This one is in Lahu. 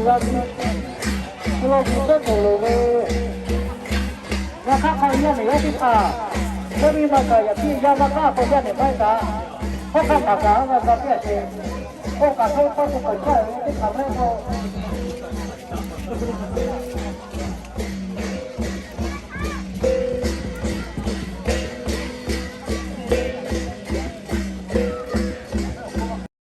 Yaꞈ nyi, hk'aw lo gu tawˇ k'oˍ loˍ ve, yaꞈ hk'aˇ hk'aw yaˇ nehˬ yaˇ teˇ hpaˍ, chaw nyi ma kaꞈ yaꞈ piˇ yaˇ maˇ hk'aˇ hk'aw yaˇ nehˬ maˇ heˆ kaꞈ, hawˉ hk'aˇ hpaˍ kaꞈ a g'a ga piˇ a sheˍ. K'oˆ kaꞈ hk'aˇ hk'aˇ to k'awꞈ caˇ ve teˇ hpaˍ maˇ heˆ k'o,